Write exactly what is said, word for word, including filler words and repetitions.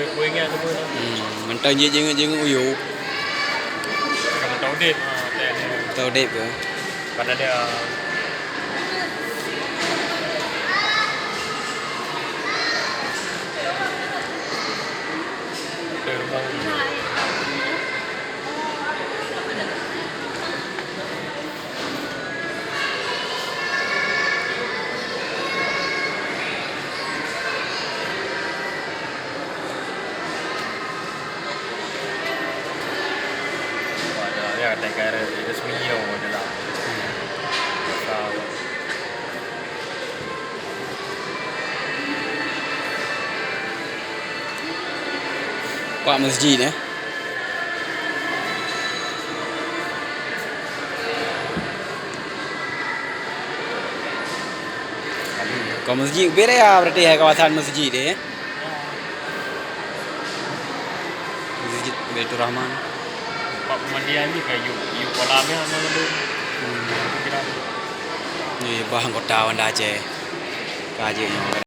Ku ingat tu pun. Hmm, mantong jih jinguk-jinguk u yup. Kamu tahu deh, ah, teh ni. Tahu deh ke? Pada dia. Teh rumah. Ada, ya, kata kira resmi yo adalah. Pak masjid, eh. Kau masjid, ubé raya berarti ya kawasan masjid, eh. Masjid Baiturrahman. Pak pemandian ni kayu, kayu kolam ya, nama tu. Hmm. Kira. Ni bah anggota Banda Aceh. Ka jeuet nyoe.